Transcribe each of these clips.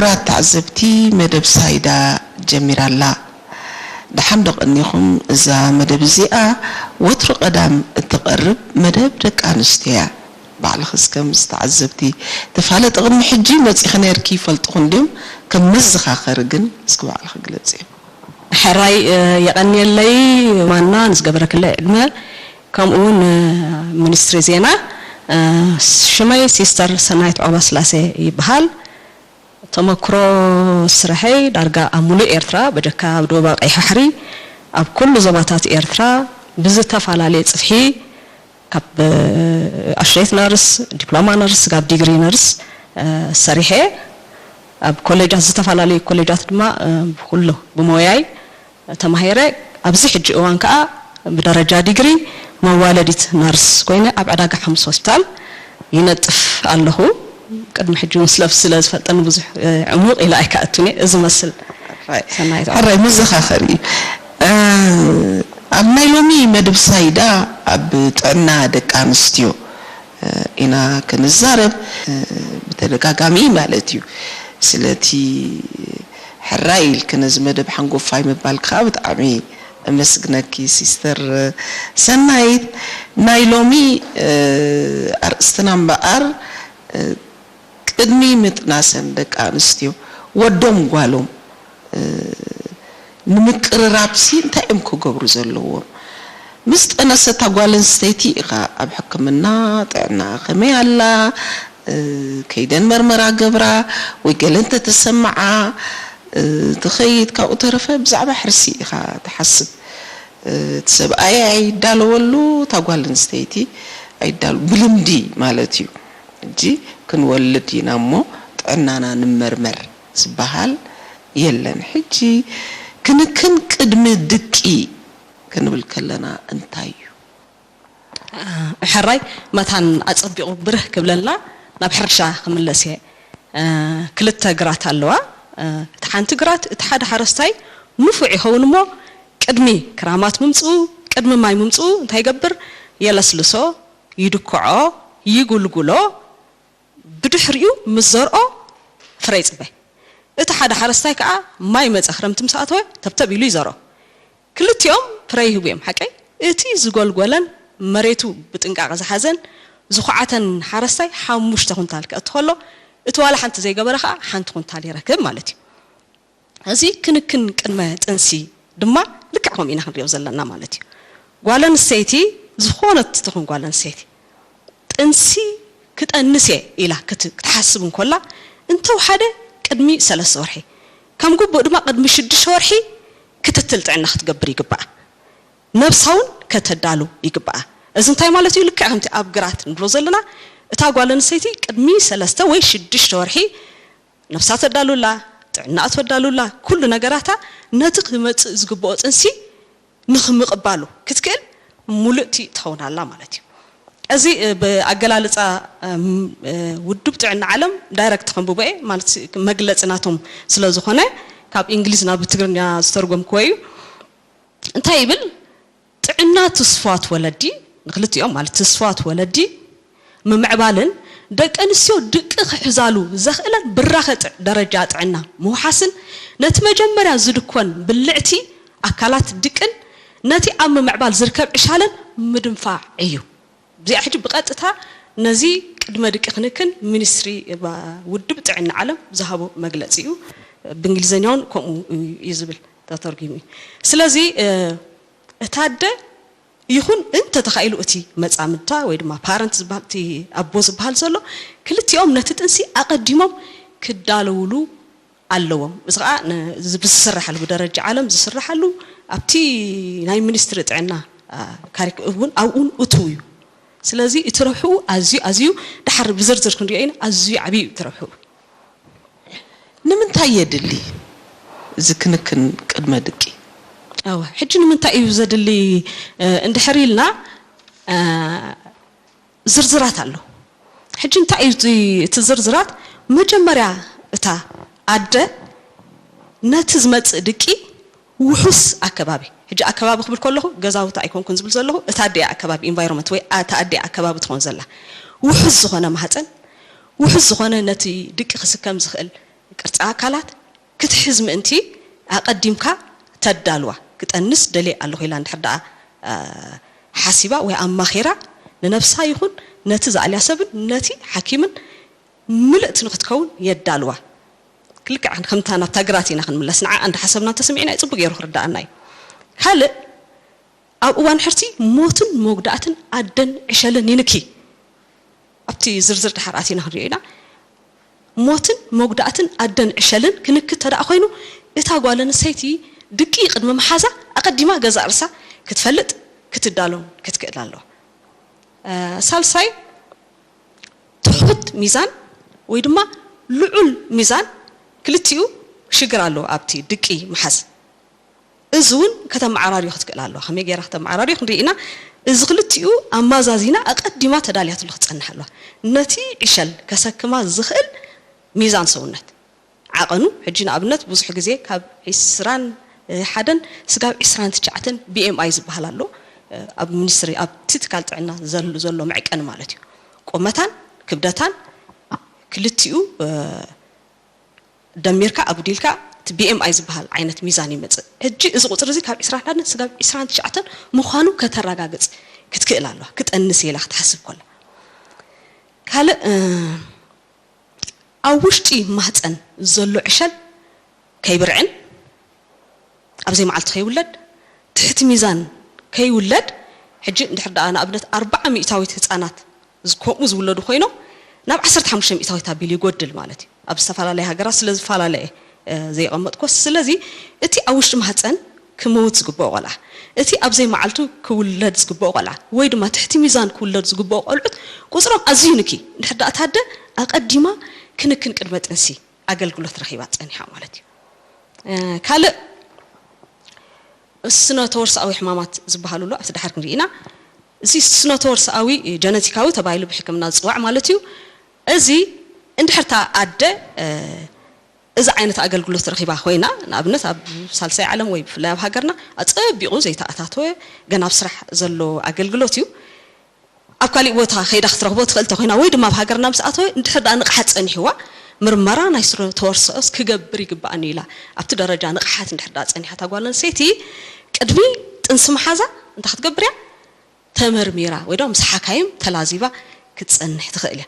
ክቡራት ተዓዘብቲ፣ መደብ ሳይዳ ጀሚራ ኣላ። ደሓን ዶ ቀኒኹም? እዛ መደብ እዚኣ ወትሩ ቀዳም እትቐርብ መደብ ደቂ ኣንስትዮ እያ። ባዕልኽስ ከም ዝተዓዘብቲ ተፋለጢ ቅድሚ ሕጂ መጺኺ ነርኪ ይፈልጥኹ እንድዮም? ከም መዘኻኸሪ ግን እስኪ ባዕልኺ ግለጽዮ። ሕራይ፣ እ፣ የቐንየለይ ማና ንዝገበረክለይ ዕድመ፣ ከምኡ እውን፣ እ፣ ሚኒስትሪ ዜና። እ፣ ሽመይ ሲስተር ሰናይት ዖባስላሴ ይበሃል። ተመክሮ ስርሐይ ዳርጋ ኣብ ሙሉእ ኤርትራ፣ በጀካ ኣብ ዶባ ቀይሕ ባሕሪ፣ ኣብ ኩሉ ዞባታት ኤርትራ ብዝተፈላለየ ጽፍሒ፣ ካብ፣ እ፣ ኣሽሬት ነርስ፣ ዲፕሎማ ነርስ፣ ስጋብ ዲግሪ ነርስ፣ እ፣ ሰሪሐ። ኣብ ኮሌጃት፣ ዝተፈላለዩ ኮሌጃት ድማ፣ እ፣ ብኩሉ ብሞያይ ተማሂረ። ኣብዚ ሕጂ እዋን ከኣ ብደረጃ ዲግሪ መዋለዲት ነርስ ኮይነ ኣብ ዕዳጋ ሓሙስ ሆስፒታል ይነጥፍ ኣለኹ። ቅድሚ ሕጂ እውን ስለ፣ ስለ ዝፈልጠኒ ብዙሕ፣ እ፣ ዕሙቕ ኢለ ኣይከኣቱን እየ። እዚ መስል ሕራይ፣ ሰናይት ሕራይ መዘኻኸሪ እዩ። እ፣ ኣብ ናይ ሎሚ መደብ ሳይዳ ኣብ ጥዕና ደቂ ኣንስትዮ፣ እ፣ ኢና ክንዛረብ፣ እ፣ ብተደጋጋሚ ማለት እዩ። ስለቲ ሕራይ ኢልኪ ነዚ መደብ ሓንጎፋይ ምባል ከዓ ብጣዕሚ እመስግነኪ ሲስተር ሰናይት። ናይ ሎሚ፣ እ፣ ኣርእስትና እምበኣር፣ እ፣ ቅድሚ ምጥናሰን ደቂ ኣንስትዮ ወዶም ጓሎም፣ እ፣ ንምቅርራብሲ እንታይ እዮም ክገብሩ ዘለዎም? ምስ ጠነሰት እታ ጓል ኣንስተይቲ ኢኻ ኣብ ሕክምና ጥዕና ከመይ ኣላ፣ እ፣ ከይደን መርመራ ገብራ ወይ ገለ እንተተሰምዓ፣ እ፣ ትኸይድ። ካብኡ ተረፈ ብዛዕባ ሕርሲ ኢኻ ትሓስብ። እ፣ እቲ ሰብኣይ ኣይዳለወሉ፣ እታ ጓል ኣንስተይቲ ኣይዳሉ፣ ብልምዲ ማለት እዩ። ሕጂ ክንወልድ ኢና እሞ ጥዕናና ንመርመር ዝበሃል የለን። ሕጂ ክንክን ቅድሚ ድቂ ክንብል ከለና እንታይ እዩ? አ፣ ሕራይ መታን ኣጸቢቑ ብርህ ክብለልና ናብ ሕርሻ ክምለስ እየ። እ፣ ክልተ ግራት ኣለዋ። እ፣ እቲ ሓንቲ ግራት፣ እቲ ሓደ ሓረስታይ ንፉዕ ይኸውን እሞ ቅድሚ ክራማት ምምጽኡ፣ ቅድሚ ማይ ምምጽኡ እንታይ ይገብር? የለስልሶ፣ ይድክዖ፣ ይጉልጉሎ፣ ብድሕሪኡ ምስ ዘርኦ ፍረ ይጽበ። እቲ ሓደ ሓረስታይ ከኣ ማይ መጸ ክረምቲ ምስ ኣተወ ተብተብ ኢሉ ይዘርኦ። ክልቲኦም ፍረ ይህቡ እዮም፣ ሓቀይ? እቲ ዝጎልጎለን መሬቱ ብጥንቃቐ ዝሓዘን ዝኹዓተን ሓረስታይ ሓሙሽተ ኩንታል ከእቲ ከሎ፣ እቲ ዋላ ሓንቲ ዘይገበረ ከኣ ሓንቲ ኩንታል ይረክብ ማለት እዩ። እዚ ክንክን ቅድመ ጥንሲ ድማ ልክዕ ከምኡ ኢና ክንሪኦ ዘለና ማለት እዩ። ጓል ኣንስተይቲ፣ ዝኾነት ትኹን ጓል ኣንስተይቲ፣ ጥንሲ ክጠንስ እየ ኢላ ክት-፣ ክትሓስብ እንኮላ፣ እንተውሓደ ቅድሚ ሰለስተ ወርሒ፣ ከም ግቡእ ድማ ቅድሚ ሽዱሽተ ወርሒ ክትትል ጥዕና ክትገብር ይግባኣ። ነብሳ እውን ከተዳሉ ይግባኣ። እዚ እንታይ ማለት እዩ? ልክዕ ከምቲ ኣብ ግራት ንብሎ ዘለና፣ እታ ጓል ኣንስተይቲ ቅድሚ ሰለስተ ወይ ሽዱሽተ ወርሒ ነብሳ ተዳሉላ፣ ጥዕናኣ ተዳሉላ፣ ኩሉ ነገራታ ነቲ ክመጽእ ዝግብኦ ጥንሲ ንኽምቕባሉ ክትክእል ሙልእቲ ትኸውን ኣላ ማለት እዩ። እዚ፣ እ፣ ብኣገላልጻ፣ እም፣ እ፣ ውድብ ጥዕና ዓለም ዳይረክት ከንብቦ እየ፣ ማለት መግለጺ ናቶም ስለ ዝኾነ ካብ እንግሊዝ ናብ ትግርኛ ዝተርጎምክዎ እዩ። እንታይ ይብል? ጥዕና ትስፋት ወለዲ፣ ንክልቲኦም ማለት ትስፋት ወለዲ ምምዕባልን ደቂ ኣንስትዮ ድቂ ክሕዛሉ ዘኽእለን ብራኸ ጥ-፣ ደረጃ ጥዕና ምውሓስን ነቲ መጀመርያ ዝድኮን ብልዕቲ ኣካላት ድቅን ነቲ ኣብ ምምዕባል ዝርከብ ዕሻለን ምድንፋዕ እዩ። እዚኣ ሕጂ ብቐጥታ ነዚ ቅድመ ድቂ ክንክን ሚኒስትሪ ባ-፣ ውድብ ጥዕና ዓለም ዝሃቦ መግለጺ እዩ። ብእንግሊዝኛ እውን ከምኡ እዩ ዝብል ተተርጒሙ እዩ። ስለዚ፣ እ፣ እታ ኣደ ይኹን እንተ ተኻኢሉ እቲ መጻምድታ ወይ ድማ ፓረንት ዝበሃል፣ እቲ ኣቦ ዝበሃል ዘሎ፣ ክልቲኦም ነቲ ጥንሲ ኣቐዲሞም ክዳለውሉ ኣለዎም። እዚ ኸኣ ን-፣ እዚ ብዝስራሓሉ፣ ብደረጃ ዓለም ዝስራሓሉ፣ ኣብቲ ናይ ሚኒስትሪ ጥዕና፣ አ፣ ካሪክ-፣ እውን ኣብኡን እትው እዩ። ስለዚ እቲ ረብሕኡ ኣዝዩ፣ ኣዝዩ፣ ድሓር ብዝርዝር ክንሪኦ ኢና፣ ኣዝዩ ዓብዪ እዩ እቲ ረብሕኡ። ንምንታይ የድሊ እዚ ክንክን ቅድመ ድቂ? እወ፣ ሕጂ ንምንታይ እዩ ዘድሊ፣ እ፣ እንድሕር ኢልና፣ እ፣ ዝርዝራት ኣሎ። ሕጂ እንታይ እዩ እቲ፣ እቲ ዝርዝራት? መጀመርያ እታ ኣደ ነቲ ዝመጽእ ድቂ ውሑስ ኣከባቢ፣ ሕጂ ኣከባቢ ክብል ከለኹ ገዛውቲ ኣይኮንኩን ዝብል ዘለኹ፣ እታ ኣደ እያ ኣከባቢ፣ ኢንቫይሮንመንት ወይ እታ ኣደ እያ ኣከባቢ ትኾን ዘላ። ውሑስ ዝኾነ ማህፀን፣ ውሑስ ዝኾነ ነቲ ድቂ ክስከም ዝኽእል ቅርጺ ኣካላት ክትሕዝ ምእንቲ ኣቐዲምካ ተዳልዋ። ክጠንስ ደልየ ኣለኹ ኢላ እንድሕር ደኣ፣ እ፣ ሓሲባ ወይ ኣማኺራ፣ ንነብሳ ይኹን ነቲ ዝኣልያ ሰብን ነቲ ሓኪምን ምልእቲ ንኽትከውን የዳልዋ። ልክዕ ከምታ ናብታ ግራት ኢና ክንምለስ። ንዓኣ እንዳሓሰብና እንተሰሚዕና እዩ ጽቡቅ ገይሩ ክርድኣና እዩ። ካልእ፣ ኣብ እዋን ሕርቲ ሞትን መጉዳእትን ኣደን ዕሸልን ይንኪ። ኣብቲ ዝርዝር ድሓር ኣቲና ክንሪኦ ኢና። ሞትን መጉዳእትን ኣደን ዕሸልን ክንኪ እንተ ደኣ ኮይኑ፣ እታ ጓል ኣንስተይቲ ድቂ ቅድሚ ምሓዛ ኣቐዲማ ገዛእ ርእሳ ክትፈልጥ፣ ክትዳሎን ክትክእል ኣለዋ። እ፣ ሳልሳይ፣ ትሑት ሚዛን ወይ ድማ ልዑል ሚዛን፣ ክልቲኡ ሽግር ኣለዎ ኣብቲ ድቂ ምሓዝ። እዚ እውን ከተመዓራርዮ ክትክእል ኣለዋ። ከመይ ገይራ ከተመዓራርዮ ክንርኢ ኢና። እዚ ክልቲኡ ኣማዛዚና ኣቐዲማ ተዳልያትሉ ክትጸንሕ ኣለዋ። ነቲ ዕሸል ከሰክማ ዝኽእል ሚዛን ሰውነት ዓቐኑ፣ ሕጂ ንኣብነት ብዙሕ ግዜ ካብ ዕስራን ሓደን ስጋብ ዕስራን ትሽዓተን ቢ ኤም ኣይ ዝበሃል ኣሎ። ኣብ ሚኒስትሪ፣ ኣብቲ ትካል ጥዕና ዘሉ-፣ ዘሎ መዕቀኒ ማለት እዩ። ቁመታን ክብደታን ክልቲኡ፣ እ፣ ደሚርካ ኣጉዲልካ እቲ ቢ ኤም ኣይ ዝበሃል ዓይነት ሚዛን ይመጽእ። ሕጂ እዚ ቁጽሪ እዚ ካብ ዕስራን ሓደን ስጋብ ዕስራን ትሽዓተን ምዃኑ ከተረጋግጽ ክትክእል ኣለዋ፣ ክጠንስ ኢላ ክትሓስብ ከላ። ካልእ፣ እ፣ ኣብ ውሽጢ ማህጸን ዘሎ ዕሸል ከይብርዕን፣ ኣብ ዘይመዓልቲ ከይውለድ፣ ትሕቲ ሚዛን ከይውለድ፣ ሕጂ እንድሕር ደኣ ንኣብነት ኣርብዓ ሚእታዊት ህጻናት ዝ-፣ ከምኡ ዝውለዱ ኮይኖም፣ ናብ ዓሰርተ ሓሙሽተ ሚእታዊት ኣቢሉ ይጎድል ማለት እዩ። ኣብ ዝተፈላለያ ሃገራት ስለ ዝፈላለየ፣ እ፣ ዘየቐመጥኩዎ። ስለዚ እቲ ኣብ ውሽጢ ማህጸን ክመውት ዝግብኦ ቆልዓ፣ እቲ ኣብ ዘይመዓልቱ ክውለድ ዝግብኦ ቆልዓ፣ ወይ ድማ ትሕቲ ሚዛን ክውለድ ዝግብኦ ቆልዑት ቁጽሮም ኣዝዩ ይንኪ። እንድሕር ደኣ እታ ኣደ ኣቐዲማ ክንክን ቅድመ ጥንሲ ኣገልግሎት ረኺባ ጸኒሓ ማለት እዩ። እ፣ ካልእ ስነ ተወርሶኣዊ ሕማማት ዝበሃሉ ኣሎ፣ ኣብቲ ድሓር ክንርኢ ኢና። እዚ ስነ ተወርሶኣዊ፣ ጀነቲካዊ ተባሂሉ ብሕክምና ዝጽዋዕ ማለት እዩ። እዚ እንድሕር እታ ኣደ፣ እ፣ እዚ ዓይነት ኣገልግሎት ረኺባ ኮይና፣ ንኣብነት ኣብ ሳልሳይ ዓለም ወይ ብፍላይ ኣብ ሃገርና ኣጸቢቑ ዘይተኣታተወ፣ ገና ኣብ ስራሕ ዘሎ ኣገልግሎት እዩ። ኣብ ካሊእ ቦታ ከይዳ ክትረኽቦ ትኽእል እንተኾይና፣ ወይ ድማ ኣብ ሃገርና ምስ ኣተወ፣ እንድሕር ደኣ ንቕሓት ጸኒሕዋ፣ ምርመራ ናይ ስረ ተወርሶስ ክገብር ይግባኣኒ ኢላ፣ ኣብቲ ደረጃ ንቕሓት እንድሕር ደኣ ጸኒሓ እታ ጓል ኣንስተይቲ፣ ቅድሚ ጥንሲ ምሓዛ እንታይ ክትገብር እያ? ተመርሚራ ወይ ድማ ምስ ሓካይም ተላዚባ ክትጸንሕ ትኽእል እያ።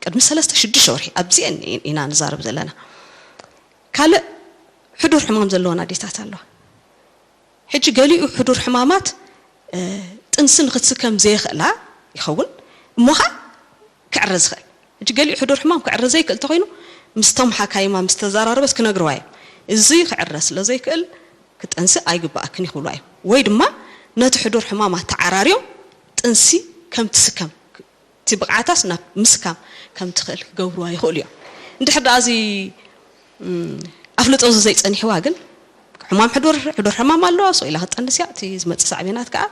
ቅድሚ ሰለስተ ሽዱሽተ ወርሒ፣ ኣብዚአን ኢና ንዛረብ ዘለና። ካልእ ሕዱር ሕማም ዘለወን ኣዴታት ኣለዋ። ሕጂ ገሊኡ ሕዱር ሕማማት፣ እ፣ ጥንሲ ንክትስከም ዘይኽእላ ይኸውን፣ እሞ ኸኣ ክዕረ ዝኽእል። ሕጂ ገሊኡ ሕዱር ሕማም ክዕረ ዘይክእል እንተኾይኑ፣ ምስቶም ሓካይማ ምስ ተዘራረበት ክነግርዋ እዮም። እዚ ክዕረ ስለ ዘይክእል፣ ክጠንሲ ኣይግባኣክን ይኽብልዋ እዮም። ወይ ድማ ነቲ ሕዱር ሕማም ኣተዓራርዮም ጥንሲ ከም ትስከም፣ እቲ ብቕዓታስ ናብ ምስካም ከም ትኽእል ክገብርዋ ይኽእሉ እዮም። እንድሕር ደኣ እዚ፣ እም፣ ኣፍልጦ እዚ ዘይጸኒሕዋ ግን፣ ሕማም ሕዱር፣ ሕዱር ሕማም ኣለዋ፣ ስቕ ኢላ ክትጠንስ እያ፣ እቲ ዝመጽእ ሳዕቤናት ከኣ፣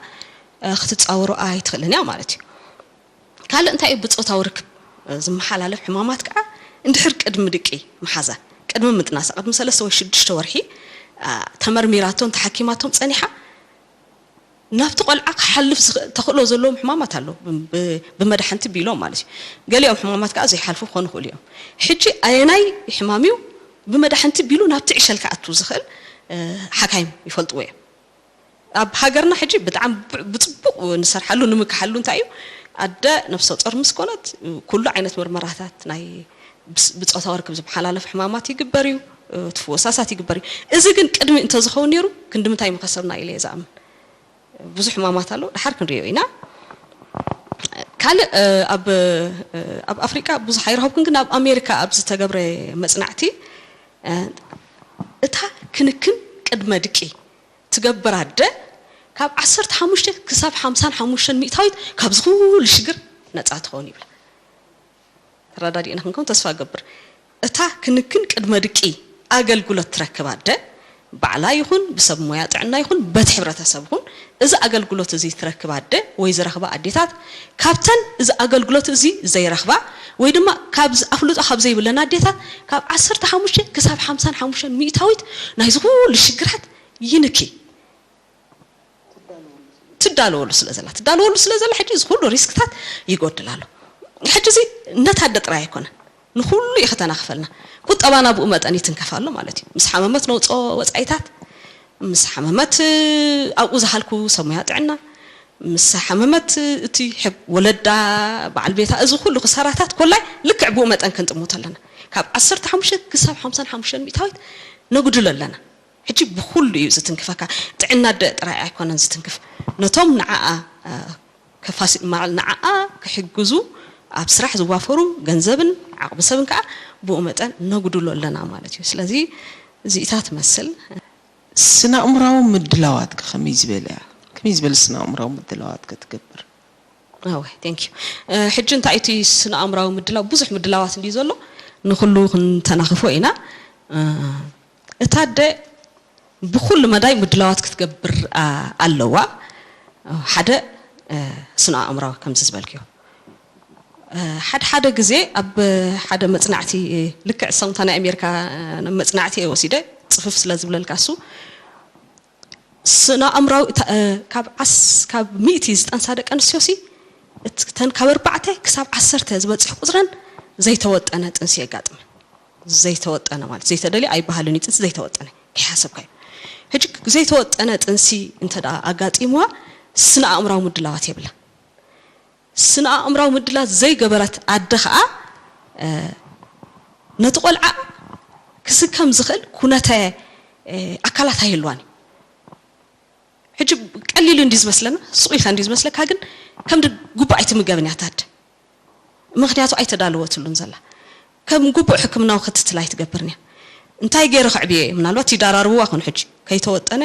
እ፣ ክትጻወሮ ኣይትኽእልን እያ ማለት እዩ። ካልእ እንታይ እዩ? ብጾታዊ ርክብ፣ እ፣ ዝመሓላለፍ ሕማማት ከኣ፣ እንድሕር ቅድሚ ድቂ ምሓዛ፣ ቅድሚ ምጥናሳ፣ ቅድሚ ሰለስተ ወይ ሽዱሽተ ወርሒ፣ እ፣ ተመርሚራቶም፣ ተሓኪማቶም ጸኒሓ፣ ናብቲ ቆልዓ ክሓልፍ ዝኽእል ተኽእሎ ዘለዎም ሕማማት ኣለዉ። ብ-፣ ብ-፣ ብመድሓንቲ ቢሎም ማለት እዩ። ገሊኦም ሕማማት ከኣ ዘይሓልፉ ክኾኑ ይኽእሉ እዮም። ሕጂ ኣየናይ ሕማም እዩ ብመድሓንቲ ቢሉ ናብቲ ዕሸል ክኣቱ ዝኽእል፣ እ፣ ሓካይም ይፈልጥዎ እዮም። ኣብ ሃገርና ሕጂ ብጣዕሚ ብ-፣ ብጽቡቕ ንሰርሓሉ፣ ንምክሓሉ እንታይ እዩ? ኣደ ነፍሰ ጾር ምስ ኮነት ኩሉ ዓይነት ምርመራታት ናይ ብስ-፣ ብጾታዊ ርክብ ዝመሓላለፍ ሕማማት ይግበር እዩ፣ እ፣ እቲ ፍወሳሳት ይግበር እዩ። እዚ ግን ቅድሚ እንተዝኸውን ነይሩ ክንዲ ምንታይ ምኸሰብና ኢለ እየ ዝኣምን። ብዙሕ ሕማማት ኣሎ፣ ድሓር ክንሪኦ ኢና። ካልእ፣ እ፣ ኣብ፣ እ፣ ኣብ ኣፍሪቃ ብዙሕ ኣይረኸብኩን፣ ግን ኣብ ኣሜሪካ ኣብ ዝተገብረ መጽናዕቲ፣ እ፣ እታ ክንክን ቅድመ ድቂ ትገብር ኣደ ካብ ዓሰርተ ሓሙሽተ ክሳብ ሓምሳን ሓሙሽተን ሚእታዊት ካብዚ ኩሉ ሽግር ነጻ ትኸውን ይብላ። ተረዳዲእና ክንከውን ተስፋ እገብር። እታ ክንክን ቅድመ ድቂ ኣገልግሎት ትረክብ ኣደ፣ ባዕላ ይኹን ብሰብ ሞያ ጥዕና ይኹን በቲ ሕብረተሰብ ይኹን፣ እዚ ኣገልግሎት እዚ ትረክብ ኣደ ወይ ዝረኽባ ኣዴታት፣ ካብተን እዚ ኣገልግሎት እዚ ዘይረኽባ ወይ ድማ ካብ ዝ-፣ ኣፍልጦ ካብ ዘይብለን ኣዴታት፣ ካብ ዓሰርተ ሓሙሽተ ክሳብ ሓምሳን ሓሙሽተን ሚእታዊት ናይዚ ኩሉ ሽግራት ይንኪ። ትዳለወሉ ስለ ዘላ፣ ትዳለወሉ ስለ ዘላ፣ ሕጂ እዚ ኩሉ ሪስክታት ይጎድል ኣሎ። ሕጂ እዚ ነታ ኣደ ጥራይ ኣይኮነን፣ ንኹሉ እዩ ከተናኽፈልና። ቁጠባና ብኡ መጠን ይትንከፍ ኣሎ ማለት እዩ። ምስ ሓመመት ነውፅኦ ወፃኢታት፣ ምስ ሓመመት ኣብኡ ዝሃልኩ ሰብ ሞያ ጥዕና፣ ምስ ሓመመት እቲ ወለዳ፣ በዓል ቤታ፣ እዚ ኩሉ ክሳራታት ኮላይ ልክዕ ብኡ መጠን ክንጥምቶ ኣለና። ካብ ዓሰርተ ሓሙሽተ ክሳብ ሓምሳን ሓሙሽተን ሚእታዊት ነጉድሎ ኣለና። ሕጂ ብኩሉ እዩ ዝትንክፈካ። ጥዕና ኣደ ጥራይ ኣይኮነን ዝትንክፍ፣ ነቶም ንዓኣ ከፋሲ ንዓኣ ክሕግዙ ኣብ ስራሕ ዝዋፈሩ ገንዘብን ዓቕሚ ሰብን ከዓ ብኡ መጠን ነጉድሎ ኣለና ማለት እዩ። ስለዚ እዚኢታ ትመስል። ስነ ኣእምራዊ ምድላዋት ከ ከመይ ዝበለ እያ? ከመይ ዝበለ ስነ ኣእምራዊ ምድላዋት ከ ትገብር? ኣወ thank you። ሕጂ እንታይ እቲ ስነ ኣእምራዊ ምድላው ብዙሕ ምድላዋት እንዲ ዘሎ ንኩሉ ክንተናኽፎ ኢና። እታ ኣደ ብኩሉ መዳይ ምድላዋት ክትገብር ኣለዋ። ሓደ ስነ ኣእምራዊ ከምዚ ዝበልክዮ ሓደ ሓደ ግዜ ኣብ ሓደ መፅናዕቲ ልክዕ ሰምታ ናይ ኣሜሪካ መፅናዕቲ እየ ወሲደ ፅፍፍ ስለ ዝብለልካ እሱ ስነ ኣእምራዊ ካብ ዓስ ካብ ሚእቲ ዝጠንሳ ደቂ ኣንስትዮ ሲ እተን ካብ ኣርባዕተ ክሳብ ዓሰርተ ዝበፅሕ ቁፅረን ዘይተወጠነ ጥንሲ የጋጥመን። ዘይተወጠነ ማለት ዘይተደልየ ኣይበሃልን እዩ ጥንሲ ዘይተወጠነ ከይሓሰብካዮ። ሕጂ ዘይተወጠነ ጥንሲ እንተ ኣጋጢምዋ ስነ ኣእምራዊ ምድላዋት የብላ። ስነ ኣእምራዊ ምድላት ዘይገበረት ኣደ ከዓ ነቲ ቆልዓ ክስከም ዝኽእል ኩነተ ኣካላት ኣይህልዋን እዩ። ሕጂ ቀሊሉ እንዲ ዝመስለና ሱቕ ኢልካ እንዲ ዝመስለካ ግን ከም ግቡእ ኣይትምገብን እያ ታደ ምክንያቱ ኣይተዳለወትሉን ዘላ ከም ግቡእ ሕክምናዊ ክትትል ኣይትገብርን እያ እንታይ ገይረ ከዕብየ ምናልባት ይዳራርብዋ ኮኑ ሕጂ ከይተወጠነ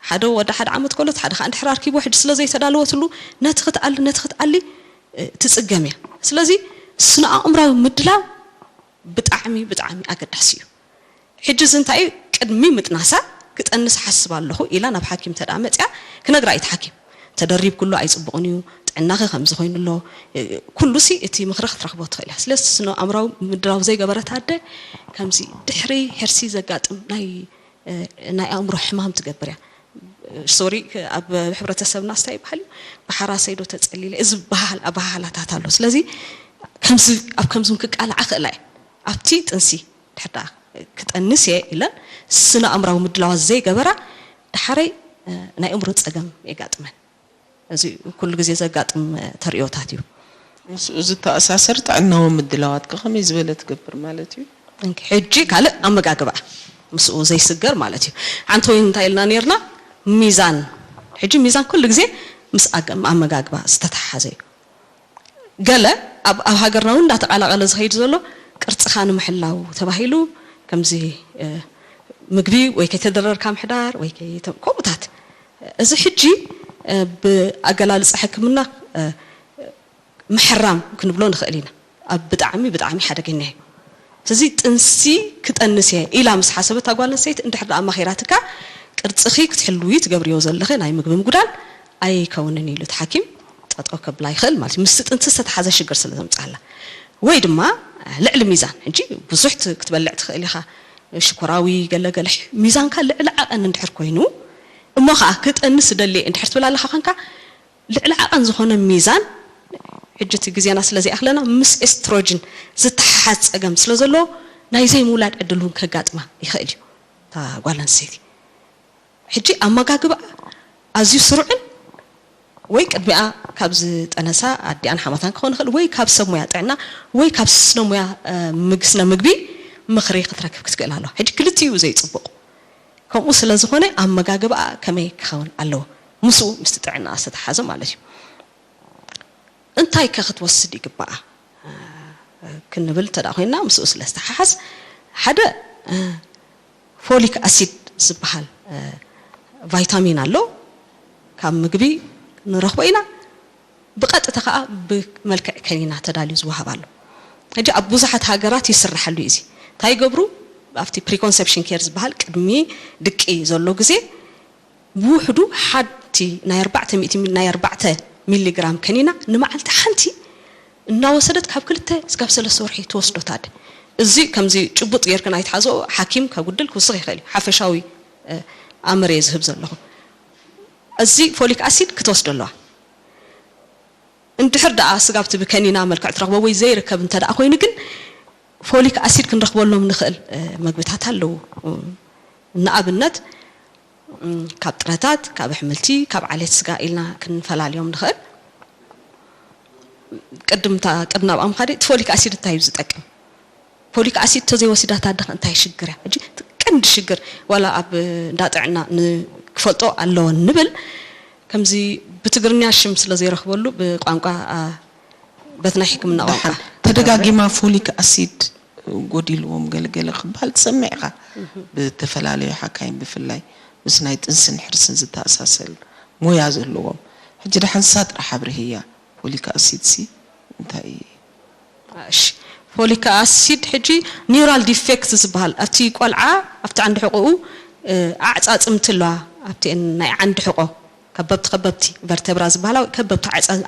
ሓደ ወደ ሓደ ዓመት ከሎት ሓደ ከዓ እንድሕር ኣርኪብዎ ሕጂ ስለ ዘይተዳለወትሉ ነቲ ክትኣሊ ነቲ ክትኣሊ ትፅገም እያ ስለዚ ስነ ኣእምራዊ ምድላው ብጣዕሚ ብጣዕሚ ኣገዳሲ እዩ ሕጂ እዚ እንታይ እዩ ቅድሚ ምጥናሳ ክጠንስ ሓስብ ኣለኹ ኢላ ናብ ሓኪም ተዳ መፅያ ክነግራ እዩ ሓኪም ተደሪብ ኩሉ ኣይፅቡቕን እዩ ጥዕናኺ ከምዚ ኮይኑ ኣሎ ኩሉ ሲ እቲ ምኽሪ ክትረኽቦ ትኽእል እያ ስለዚ ስነ ኣእምራዊ ምድላው ዘይገበረት ኣደ ከምዚ ድሕሪ ሕርሲ ዘጋጥም ናይ ናይ ኣእምሮ ሕማም ትገብር እያ sorry ኣብ ሕብረተሰብና ስታይ ይበሃል እዩ ብሓራሰይ ዶ ተፀሊለ እዚ በሃል ኣበሃህላታት ኣሎ ስለዚ ከምዚ ኣብ ከምዚ ክቃልዓ ክእላ እየ ኣብቲ ጥንሲ ድሕር ክጠንስ እየ ኢለን ስነ ኣእምራዊ ምድላዋት ዘይገበራ ድሓረይ ናይ ኣእምሮ ፀገም የጋጥመን እዚ ኩሉ ግዜ ዘጋጥም ተርእዮታት እዩ ምስኡ ዝተኣሳሰር ጥዕናዊ ምድላዋት ከ ከመይ ዝበለ ትገብር ማለት እዩ? ሕጂ ካልእ ኣመጋግባ ምስኡ ዘይስገር ማለት እዩ። ሓንቲ ወይን እንታይ ኢልና ነርና ሚዛን ሕጂ ሚዛን ኩሉ ግዜ ምስ ኣመጋግባ ዝተተሓሓዘ እዩ። ገለ ኣብ ኣብ ሃገርና እውን እንዳተቃላቀለ ዝኸይድ ዘሎ ቅርጽኻ ንምሕላው ተባሂሉ ከምዚ ምግቢ ወይ ከይተደረርካ ምሕዳር ወይ ከምኡታት እዚ ሕጂ ብኣገላልጻ ሕክምና ምሕራም ክንብሎ ንኽእል ኢና ኣብ ብጣዕሚ ብጣዕሚ ሓደገኛ እዩ እዚ ጥንሲ ክጠንስ እየ ኢላ ምስ ሓሰበት ኣጓል ኣንስተይቲ እንድሕር ደኣ ኣማኺራትካ ቅርፅኺ ክትሕልዊ ትገብርዮ ዘለኺ ናይ ምግቢ ምጉዳል ኣይከውንን ኢሉ እቲ ሓኪም ጠጠው ከብላ ይኽእል ማለት እዩ ምስቲ ጥንሲ ዝተተሓዘ ሽግር ስለ ዘምፅኣላ ወይ ድማ ልዕሊ ሚዛን ሕጂ ብዙሕ ክትበልዕ ትኽእል ኢኻ ሽኮራዊ ገለገለ ሚዛንካ ልዕሊ ዓቐን እንድሕር ኮይኑ እሞ ከዓ ክጠንስ ደልየ እንድሕር ትብል ኣለኻ ኮንካ ልዕሊ ዓቐን ዝኾነ ሚዛን ሕጂ እቲ ግዜና ስለ ዘይኣኽለና ምስ ኤስትሮጅን ዝተሓሓዝ ፀገም ስለ ዘለዎ ናይ ዘይምውላድ ዕድል እውን ከጋጥማ ይኽእል እዩ እታ ጓል ኣንስተይቲ ሕጂ ኣመጋግባ ኣዝዩ ስሩዕን ወይ ቅድሚኣ ካብ ዝጠነሳ ኣዲኣን ሓማታን ክኾን ይኽእል ወይ ካብ ሰብ ሙያ ጥዕና ወይ ካብ ስነ ሙያ ስነ ምግቢ ምኽሪ ክትረክብ ክትክእል ኣለዋ ሕጂ ክልቲኡ ዘይፅቡቕ ከምኡ ስለ ዝኾነ ኣመጋግባኣ ከመይ ክኸውን ኣለዎ ምስኡ ምስቲ ጥዕናኣ ዝተተሓዘ ማለት እዩ እንታይ ከ ክትወስድ ይግባኣ ክንብል እንተ ኮይንና ምስኡ ስለ ዝተሓሓዝ ሓደ ፎሊክ ኣሲድ ዝበሃል ቫይታሚን ኣሎ ካብ ምግቢ ንረኽቦ ኢና ብቐጥታ ከዓ ብመልክዕ ከኒና ተዳልዩ ዝወሃብ ኣሎ ሕጂ ኣብ ብዙሓት ሃገራት ይስራሓሉ እዩ እዚ እንታይ ይገብሩ ኣብቲ preconception care ዝበሃል ቅድሚ ድቂ ዘሎ ግዜ ብውሕዱ ሓንቲ ናይ ኣርባዕተ ሚእቲ ናይ ኣርባዕተ ሚሊግራም ከኒና ንመዓልቲ ሓንቲ እናወሰደት ካብ ክልተ እስካብ ሰለስተ ወርሒ ትወስዶ ታደ እዚ ከምዚ ጭቡጥ ጌርክን ኣይትሓዝኦ ሓኪም ከጉድል ክውስኽ ይኽእል እዩ ሓፈሻዊ ኣምር እየ ዝህብ ዘለኹ እዚ ፎሊክ ኣሲድ ክትወስዶ ኣለዋ እንድሕር ደኣ ስጋብቲ ብከኒና መልክዕ ትረኽቦ ወይ ዘይርከብ እንተ ደኣ ኮይኑ ግን ፎሊክ ኣሲድ ክንረኽበሎም ንኽእል መግብታት ኣለዉ። ንኣብነት ካብ ጥረታት፣ ካብ ኣሕምልቲ፣ ካብ ዓሌት ስጋ ኢልና ክንፈላልዮም ንኽእል። ቅድምታ ቅድና ኣብኣ ምኻደ እቲ ፎሊክ ኣሲድ እንታይ እዩ ዝጠቅም? ፎሊክ ኣሲድ ተዘይወሲዳት ኣደኸ እንታይ ሽግር እያ? ሕጂ ቀንዲ ሽግር ዋላ ኣብ እንዳ ጥዕና ክፈልጦ ኣለወን ንብል። ከምዚ ብትግርኛ ሽም ስለ ዘይረኽበሉ ብቋንቋ በትናይ ሕክምና ቋንቋ ተደጋጊማ ፎሊክ ኣሲድ ጎዲልዎም ገለገለ ክበሃል ትሰምዕ ኢኻ። ብተፈላለዩ ሓካይም ብፍላይ ምስ ናይ ጥንስን ሕርስን ዝተኣሳሰል ሞያ ዘለዎም። ሕጂ ደሓን ንሳ ጥራሕ ኣብርህያ፣ ፎሊክ ኣሲድ ሲ እንታይ እዩ? እሺ፣ ፎሊክ ኣሲድ ሕጂ ኒውራል ዲፌክት ዝበሃል ኣብቲ ቆልዓ ኣብቲ ዓንዲ ሕቆኡ ኣዕፃፅምቲ ኣለዋ። ኣብቲ ናይ ዓንዲ ሕቆ ከበብቲ ከበብቲ ቨርቴብራ ዝበሃላ ከበብቲ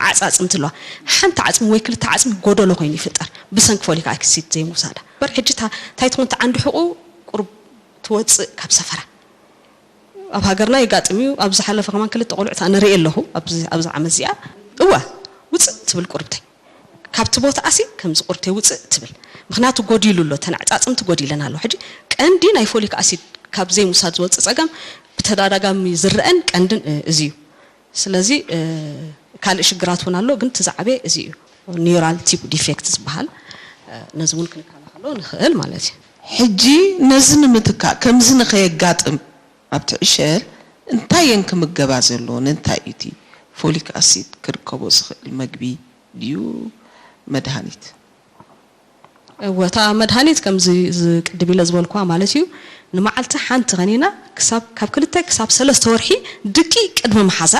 ዓፃፅምቲ ኣለዋ። ሓንቲ ዓፅሚ ወይ ክልተ ዓፅሚ ጎደሎ ኮይኑ ይፍጠር ብሰንኪ ፎሊክ ኣሲድ ዘይምውሳዳ። በር ሕጂ እንታይ ትኾን ዓንዲ ሕቁ ቁርብ ትወፅእ ካብ ሰፈራ። ኣብ ሃገርና የጋጥም እዩ። ኣብ ዝሓለፈ ከማን ክልተ ቆልዑት ኣነ ርእየ ኣለኹ። ኣብዚ ዓመት እዚኣ እወ ውፅእ ትብል ቁርብተይ ካብቲ ቦታ ኣሲ ከምዚ ቁርተይ ውፅእ ትብል። ምክንያቱ ጎዲሉ ኣሎ፣ ተን ኣዕፃፅምቲ ጎዲለን ኣሎ። ሕጂ ቀንዲ ናይ ፎሊክ ኣሲድ ካብ ዘይምውሳድ ዝወፅእ ፀገም ብተደጋጋሚ ዝረአን ቀንድን እዚ እዩ። ስለዚ ካልእ ሽግራት እውን ኣሎ፣ ግን እቲ ዝዓበየ እዚ እዩ። ኒውራል ቲፕ ዲፌክት ዝበሃል ነዚ እውን ክንከላኸሎ ንኽእል ማለት እዩ። ሕጂ ነዚ ንምትካእ ከምዚ ንኸየጋጥም ኣብቲ ዕሸል እንታይ እየን ክምገባ ዘለወን? እንታይ እዩ እቲ ፎሊክ ኣሲድ ክርከቦ ዝኽእል መግቢ ድዩ መድሃኒት? እወ እታ መድሃኒት ከምዚ ቅድም ኢለ ዝበልኩዋ ማለት እዩ። ንመዓልቲ ሓንቲ ከኒና ክሳብ ካብ ክልተ ክሳብ ሰለስተ ወርሒ ድቂ ቅድሚ መሓዛ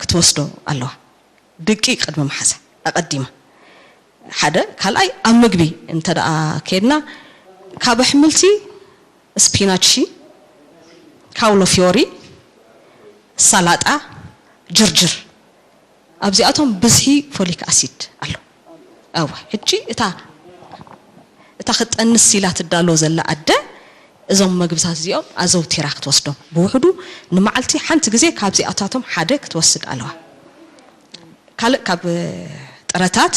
ክትወስዶ ኣለዋ። ድቂ ቅድሚ መሓዛ ኣቐዲማ ሓደ ካልኣይ ኣብ ምግቢ እንተ ደኣ ከድና ካብ ኣሕምልቲ ስፒናቺ፣ ካውሎ ፊዮሪ፣ ሰላጣ፣ ጅርጅር ኣብዚኣቶም ብዝሒ ፎሊክ ኣሲድ ኣሎ። ኣወ ሕጂ እታ እታ ክጠንስ ኢላ ትዳሎ ዘላ ኣደ እዞም መግብታት እዚኦም ኣዘውቲራ ክትወስዶም ብውሕዱ ንመዓልቲ ሓንቲ ግዜ ካብዚኣታቶም ሓደ ክትወስድ ኣለዋ። ካልእ ካብ ጥረታት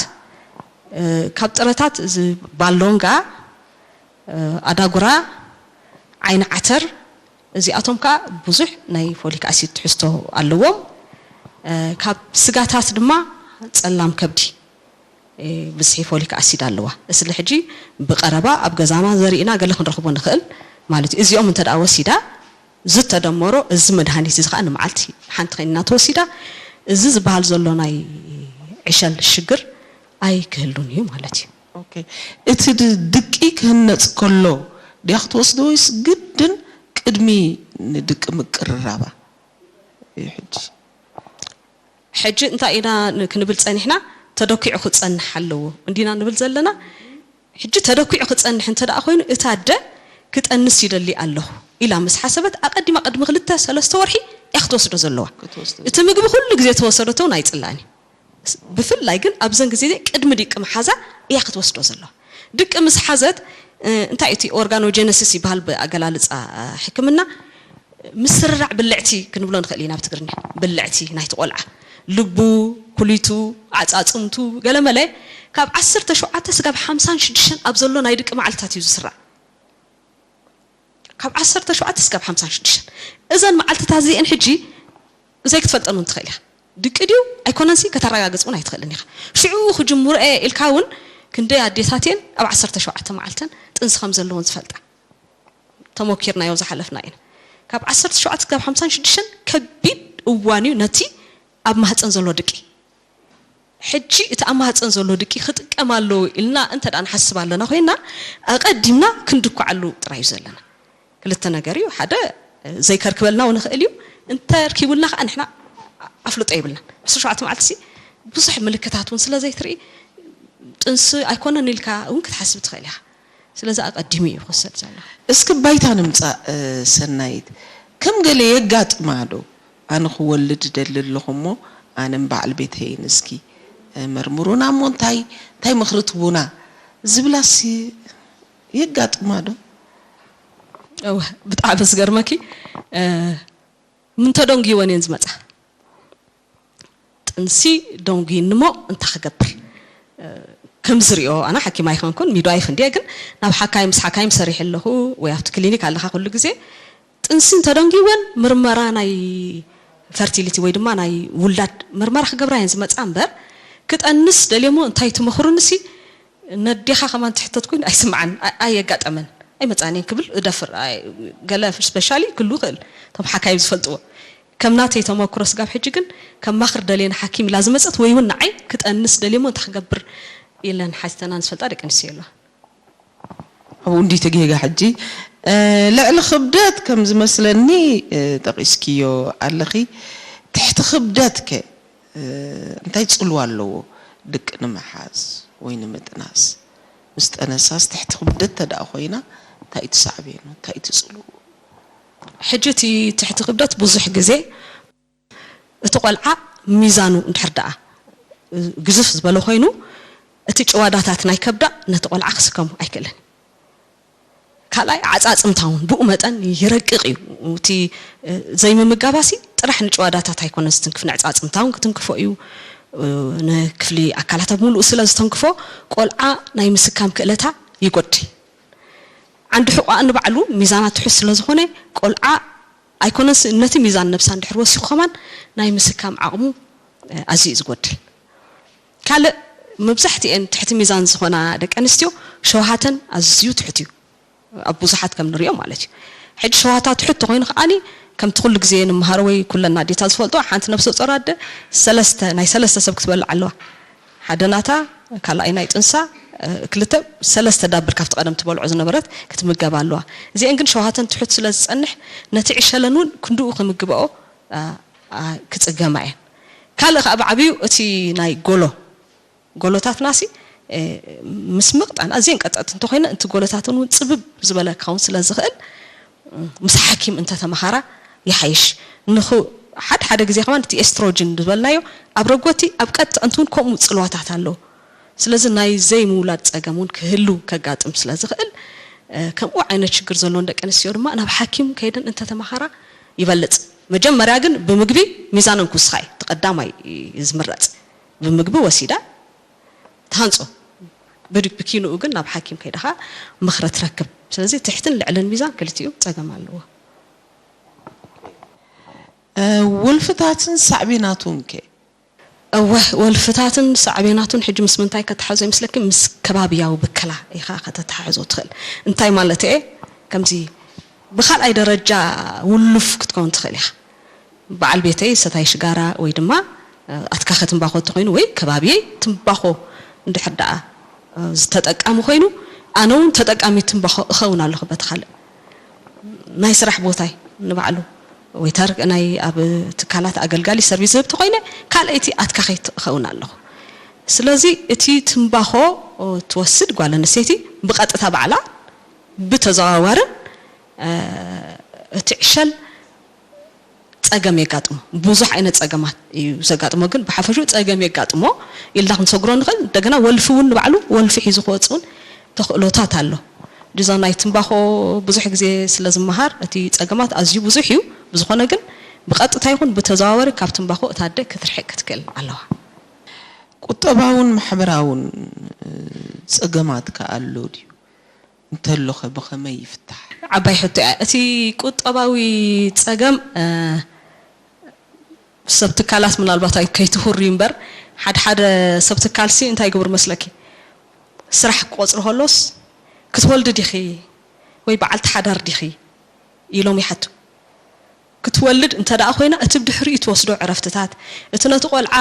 ካብ ጥረታት እዚ ባሎንጋ፣ ኣዳጉራ፣ ዓይኒ ዓተር እዚኣቶም ከዓ ብዙሕ ናይ ፎሊክ ኣሲድ ትሕዝቶ ኣለዎም። ካብ ስጋታት ድማ ፀላም ከብዲ ብዝሒ ፎሊክ ኣሲድ ኣለዋ። እስሊ ሕጂ ብቐረባ ኣብ ገዛና ዘሪእና ገለ ክንረኽቦ ንኽእል ማለት እዩ። እዚኦም እንተ ደኣ ወሲዳ ዝተደመሮ እዚ መድሃኒት እዚ ከዓ ንመዓልቲ ሓንቲ ኮይና ተወሲዳ እዚ ዝበሃል ዘሎ ናይ ዕሸል ሽግር ኣይክህሉን እዩ ማለት እዩ። ኦኬ። እቲ ድቂ ክህነጽ ከሎ ድያ ክትወስዶ ወይስ ግድን ቅድሚ ንድቂ ምቅርራባ እዩ ሕጂ? ሕጂ እንታይ ኢና ክንብል ጸኒሕና? ተደኪዑ ክጸንሕ ኣለዎ እንዲና ንብል ዘለና። ሕጂ ተደኪዑ ክጸንሕ እንተ ደኣ ኮይኑ እታ ኣደ ክጠንስ ይደሊ ኣለኹ ኢላ ምስ ሓሰበት ኣቐዲማ ቅድሚ ክልተ ሰለስተ ወርሒ እያ ክትወስዶ ዘለዋ። እቲ ምግቢ ኩሉ ግዜ ተወሰደቶ ናይ ጽላኒ ብፍላይ ግን ኣብዘን ግዜ ቅድሚ ድቂ ምሓዛ እያ ክትወስዶ ዘለዋ። ድቂ ምስ ሓዘት እንታይ እቲ ኦርጋኖጀነሲስ ይበሃል ብኣገላልፃ ሕክምና ምስርራዕ ብልዕቲ ክንብሎ ንኽእል ኢና ብትግርኛ ብልዕቲ ናይቲ ቆልዓ ልቡ ኩሊቱ ዓፃፅምቱ ገለመለ ካብ ዓሰርተ ሸውዓተ ስጋብ ሓምሳን ሽዱሽተን ኣብ ዘሎ ናይ ድቂ መዓልትታት እዩ ዝስራዕ ካብ ዓሰርተ ሸውዓተ ስጋብ ሓምሳን ሽዱሽተን እዘን መዓልትታት እዚአን ሕጂ ዘይክትፈልጠን እውን ትኽእል ኢኻ ድቂ ድዩ ኣይኮነንሲ ከተረጋግፅ እውን ኣይትኽእልን ኢኻ ሽዑ ክጅምሮ እየ ኢልካ እውን ክንደይ ኣዴታት እየን ኣብ ዓሰርተ ሸውዓተ መዓልተን ጥንሲ ከም ዘለዎን ዝፈልጣ ተሞኪርናዮ ዝሓለፍና ኢና ካብ ዓሰርተ ሸውዓተ ክሳብ ሓምሳን ሽዱሽተን ከቢድ እዋን እዩ ነቲ ኣብ ማህፀን ዘሎ ድቂ ሕጂ እቲ ኣብ ማህፀን ዘሎ ድቂ ክጥቀም ኣለዎ ኢልና እንተ ደኣ ንሓስብ ኣለና ኮይና ኣቐዲምና ክንድኩዓሉ ጥራይ እዩ ዘለና ክልተ ነገር እዩ ሓደ ዘይከርክበልና እውን ይኽእል እዩ እንተ ኣርኪቡልና ከዓ ንሕና ኣፍልጦ የብልና ዓሰርተ ሸውዓተ መዓልቲ ብዙሕ ምልክታት እውን ስለ ዘይትርኢ ጥንሲ ኣይኮነን ኢልካ እውን ክትሓስብ ትኽእል ኢኻ ስለዚ ኣቐዲሙ እዩ ክወሰድ ዘሎ። እስኪ ባይታ ንምጻእ ሰናይት፣ ከም ገለ የጋጥማ ዶ ኣነ ክወልድ እደሊ ኣለኹ እሞ ኣነን በዓል ቤተይን እስኪ መርምሩና እሞ እንታይ እንታይ ምኽሪ ትቡና ዝብላሲ የጋጥማ ዶ? እወ ብጣዕሚ ዝገርመኪ ምንተደንጉይወን እየን ዝመጻ። ጥንሲ ደንጉይኒ እሞ እንታይ ክገብር ከም ዝሪኦ ኣነ ሓኪም ኣይኮንኩን፣ ሚድዋይፍ እንድየ፣ ግን ናብ ሓካይም ምስ ሓካይም ሰሪሐ ኣለኹ ወይ ኣብቲ ክሊኒክ ኣለኻ ኩሉ ግዜ ጥንሲ እንተደንጊወን ምርመራ ናይ ፈርቲሊቲ ወይ ድማ ናይ ውላድ ምርመራ ክገብራ እየን ዝመፃ እምበር ክጠንስ ደልየሞ እንታይ ትመኽሩንሲ ነዴኻ ከማን ትሕተት ኮይኑ ኣይስምዓን፣ ኣየጋጠመን፣ ኣይመፃን እየን ክብል እደፍር። ገለ ስፔሻሊ ክሉ ይኽእል እቶም ሓካይም ዝፈልጥዎ። ከም ናተይ ተመክሮ ስጋብ ሕጂ ግን ከም ማኽር ደልየ ንሓኪም ኢላ ዝመፀት ወይ እውን ንዓይ ክጠንስ ደልየሞ እንታይ ክገብር ኢለን ሓቲተናን ዝፈልጣ ደቂ ኣንስትዮ ኣለዋ። ኣብኡ እንዲ ተጌጋ ሕጂ ልዕሊ ክብደት ከም ዝመስለኒ ጠቂስክዮ ኣለኺ። ትሕቲ ክብደት ከ እንታይ ፅልዋ ኣለዎ? ድቂ ንምሓዝ ወይ ንምጥናስ? ምስ ጠነሳስ ትሕቲ ክብደት ተደኣ ኮይና እንታይ እዩ ትሳዕቤኑ? እንታይ እዩ ትፅልዎ? ሕጂ እቲ ትሕቲ ክብደት ብዙሕ ግዜ እቲ ቆልዓ ሚዛኑ እንድሕር ደኣ ግዝፍ ዝበለ ኮይኑ እቲ ጭዋዳታት ናይ ከብዳ ነቲ ቆልዓ ክስከሙ ኣይክእልን። ካልኣይ ዓፃፅምታ እውን ብኡ መጠን ይረቅቕ እዩ። እቲ ዘይምምጋባሲ ጥራሕ ንጭዋዳታት ኣይኮነ ዝትንክፍ፣ ንዕፃፅምታ እውን ክትንክፎ እዩ። ንክፍሊ ኣካላታ ብምሉኡ ስለ ዝተንክፎ ቆልዓ ናይ ምስካም ክእለታ ይጎድል። ዓንዲ ሕቋ ንባዕሉ ሚዛና ትሑት ስለ ዝኾነ ቆልዓ ኣይኮነስ ነቲ ሚዛን ነብሳ እንድሕር ወሲኹ ከማን ናይ ምስካም ዓቕሙ ኣዝዩ እዩ ዝጎድል። ካልእ መብዛሕትኤን ትሕቲ ሚዛን ዝኾና ደቂ ኣንስትዮ ሸውሃተን ኣዝዩ ትሑት እዩ፣ ኣብ ብዙሓት ከም ንሪኦ ማለት እዩ። ሕጂ ሸውሃታ ትሑት ተኾይኑ ከዓኒ ከምቲ ኩሉ ግዜ ንምሃሮ ወይ ኩለን ኣዴታት ዝፈልጦ ሓንቲ ነብሰ ጾር ኣደ ሰለስተ ናይ ሰለስተ ሰብ ክትበልዕ ኣለዋ። ሓደ ናታ ካልኣይ ናይ ጥንሳ ክልተ ሰለስተ ዳብል ካብቲ ቀደም ትበልዖ ዝነበረት ክትምገብ ኣለዋ። እዚአን ግን ሸውሃተን ትሑት ስለ ዝጸንሕ ነቲ ዕሸለን እውን ክንድኡ ክምግበኦ ክጽገማ እየን። ካልእ ከዓ ብዓብዩ እቲ ናይ ጎሎ ጎሎታትናሲ ምስ ምቕጣን ኣዝየን ቀጠጥቲ እንተኮይነ እቲ ጎሎታትን እውን ፅብብ ዝበለ ክኸውን ስለ ዝኽእል ምስ ሓኪም እንተተመሃራ ይሓይሽ። ንኹ ሓደ ሓደ ግዜ ከማን እቲ ኤስትሮጅን ዝበልናዮ ኣብ ረጎቲ ኣብ ቀጥዕንቲ እውን ከምኡ ፅልዋታት ኣለዎ። ስለዚ ናይ ዘይምውላድ ፀገም እውን ክህሉ ከጋጥም ስለ ዝኽእል ከምኡ ዓይነት ሽግር ዘለዎን ደቂ ኣንስትዮ ድማ ናብ ሓኪም ከይደን እንተተመሃራ ይበልፅ። መጀመርያ ግን ብምግቢ ሚዛነን ክውስኻ እዩ እቲ ቀዳማይ ዝምረፅ። ብምግቢ ወሲዳ ትሃንፆ። ብኪንኡ ግን ናብ ሓኪም ከይድኻ ምኽሪ ትረክብ። ስለዚ ትሕትን ልዕልን ሚዛን ክልቲኡ ፀገም ኣለዎ። ወልፍታትን ሳዕቤናቱን ከ? እወ፣ ወልፍታትን ሳዕቤናቱን ሕጂ ምስ ምንታይ ከተሓዞ ይመስለኪ? ምስ ከባብያዊ ብከላ ኢኻ ከተተሓሕዞ ትኽእል። እንታይ ማለት እየ? ከምዚ ብኻልኣይ ደረጃ ውሉፍ ክትከውን ትኽእል ኢኻ። በዓል ቤተይ ሰታይ ሽጋራ ወይ ድማ ኣትካኸ ትምባኾ እንተኾይኑ ወይ ከባብየይ ትምባኾ እንድሕር ደኣ ዝተጠቃሚ ኮይኑ ኣነ እውን ተጠቃሚ ትምባኾ እኸውን ኣለኹ። በቲ ካልእ ናይ ስራሕ ቦታይ ንባዕሉ ወይተር ናይ ኣብ ትካላት ኣገልጋሊ ሰርቪስ ዝህብ ተኾይነ ካልኣይቲ ኣትካኸይ እኸውን ኣለኹ። ስለዚ እቲ ትምባኾ ትወስድ ጓል ኣንስተይቲ ብቐጥታ ባዕላ ብተዘዋዋርን እቲ ዕሸል ፀገም የጋጥሞ። ብዙሕ ዓይነት ፀገማት እዩ ዘጋጥሞ፣ ግን ብሓፈሹ ፀገም የጋጥሞ ኢልና ክንሰግሮ ንኽእል። እንደገና ወልፊ እውን ንባዕሉ ወልፊ ሒዙ ክወፅእ እውን ተኽእሎታት ኣሎ። ዲዛ ናይ ትምባኾ ብዙሕ ግዜ ስለ ዝመሃር እቲ ፀገማት ኣዝዩ ብዙሕ እዩ። ብዝኾነ ግን ብቐጥታ ይኹን ብተዘዋወሪ ካብ ትምባኾ እታ ኣደ ክትርሕቅ ክትክእል ኣለዋ። ቁጠባውን ማሕበራውን ፀገማት ከ ኣሎ ድዩ? እንተሎኸ ብኸመይ ይፍታሕ? ዓባይ ሕቶ እያ። እቲ ቁጠባዊ ጸገም ሰብ ትካላት ምናልባት ኣይከይትሁር እዩ እምበር ሓደ ሓደ ሰብ ትካልሲ እንታይ ይገብሩ መስለኪ? ስራሕ ክቆፅሩ ከሎስ ክትወልዲ ዲኺ ወይ በዓልቲ ሓዳር ዲኺ ኢሎም ይሓቱ። ክትወልድ እንተ ደኣ ኮይና እቲ ብድሕሪኡ ትወስዶ ዕረፍትታት እቲ ነቲ ቆልዓ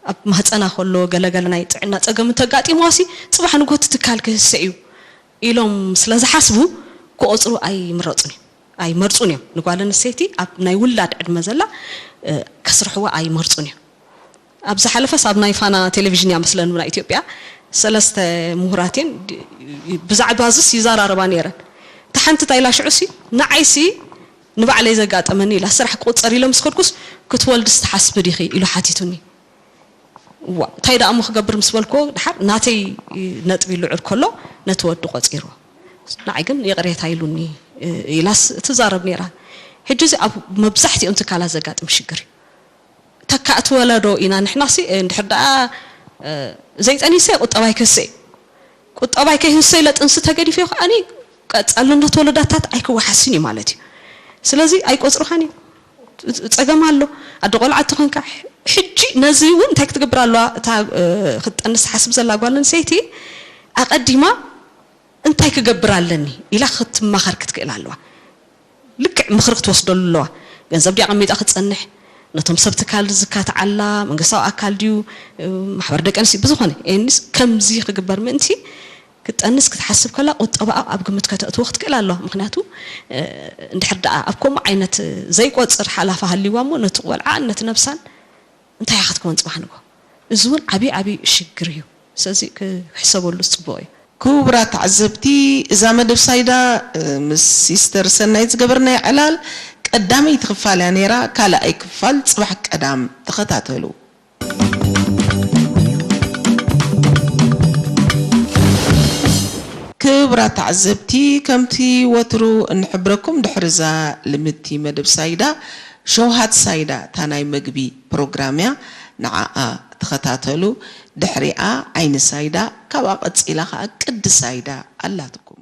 ኣብ ማህፀና ከሎ ገለገለ ናይ ጥዕና ፀገም እንተጋጢምዋሲ ፅባሕ ንጎ እቲ ትካል ክህሰ እዩ ኢሎም ስለ ዝሓስቡ ክቆፅሩ ኣይምረፁን እዮም ኣይመርፁን እዮም። ንጓል ኣንስተይቲ ኣብ ናይ ውላድ ዕድመ ዘላ ከስርሕዋ ኣይመርፁን እዮም። ኣብ ዝሓለፈስ ኣብ ናይ ፋና ቴሌቪዥን እያ መስለኒ ናይ ኢትዮጵያ ሰለስተ ምሁራት እየን ብዛዕባ እዝስ ይዘራረባ ነይረን። እታ ሓንቲ እንታይ ኢላ ሽዑሲ ንዓይሲ ንባዕለይ ዘጋጠመኒ ኢላ ስራሕ ክቁፀር ኢለ ምስ ከድኩስ ክትወልድስ ትሓስቢ ዲኺ ኢሉ ሓቲቱኒ። ዋ እንታይ ደኣ እሞ ክገብር ምስ በልክዎ ድሓር ናተይ ነጥቢ ልዑል ከሎ ነቲ ወዲ ቆፂርዎ ንዓይ ግን ይቕሬታ ኢሉኒ ኢላስ ትዛረብ ነይራ። ሕጂ እዚ ኣብ መብዛሕትኦም ትካላት ዘጋጥም ሽግር እዩ። ተካእቲ ወለዶ ኢና ንሕናሲ እንድሕር ደኣ ዘይጠኒሰ ቁጠባይ ከሰ ቁጠባይ ከይህሰ ኢለ ጥንሲ ተገዲፈ ከዓኒ ቀጻልነት ወለዳታት ኣይክወሓስን እዩ ማለት እዩ። ስለዚ ኣይቆጽሩኻን እዩ። ጸገም ኣሎ። ኣደ ቆልዓ ተኾንካ ሕጂ ነዚ እውን እንታይ ክትገብር ኣለዋ? እታ ክትጠንስ ትሓስብ ዘላ ጓል ኣንስተይቲ ኣቐዲማ እንታይ ክገብር ኣለኒ ኢላ ክትማኸር ክትክእል ኣለዋ። ልክዕ ምኽሪ ክትወስደሉ ኣለዋ። ገንዘብ ድያ ኣቐሚጣ ክትጸንሕ፣ ነቶም ሰብ ትካል ዝካትዓላ መንግስታዊ ኣካል ድዩ፣ ማሕበር ደቂ ኣንስትዮ ብዝኾነ ኤኒስ ከምዚ ክግበር ምእንቲ ክትጠንስ ክትሓስብ ከላ ቁጠባኣ ኣብ ግምት ከተእትዎ ክትክእል ኣለዋ። ምክንያቱ እንድሕር ደኣ ኣብ ከምኡ ዓይነት ዘይቆጽር ሓላፋ ሃልይዋ እሞ ነቲ ቆልዓን ነቲ ነብሳን እንታይ ኢኻ ክትከውን ጽባሕ ንግሆ? እዚ እውን ዓብዪ ዓብዪ ሽግር እዩ። ስለዚ ክሕሰበሉ ጽቡቕ እዩ። ክቡራት ተዓዘብቲ፣ እዛ መደብ ሳይዳ ምስ ሲስተር ሰናይት ዝገበርናዮ ዕላል ቀዳመይቲ ክፋል እያ ነይራ። ካልኣይ ክፋል ጽባሕ ቀዳም ተኸታተሉ። ክቡራት ተዓዘብቲ፣ ከምቲ ወትሩ እንሕብረኩም ድሕሪ እዛ ልምድቲ መደብ ሳይዳ ሸውሃት ሳይዳ እታ ናይ መግቢ ፕሮግራም እያ። ንዓኣ ተኸታተሉ። ድሕሪኣ ዓይኒ ሳይዳ፣ ካብኣ ቀጺላ ኸኣ ቅዲ ሳይዳ ኣላትኩም።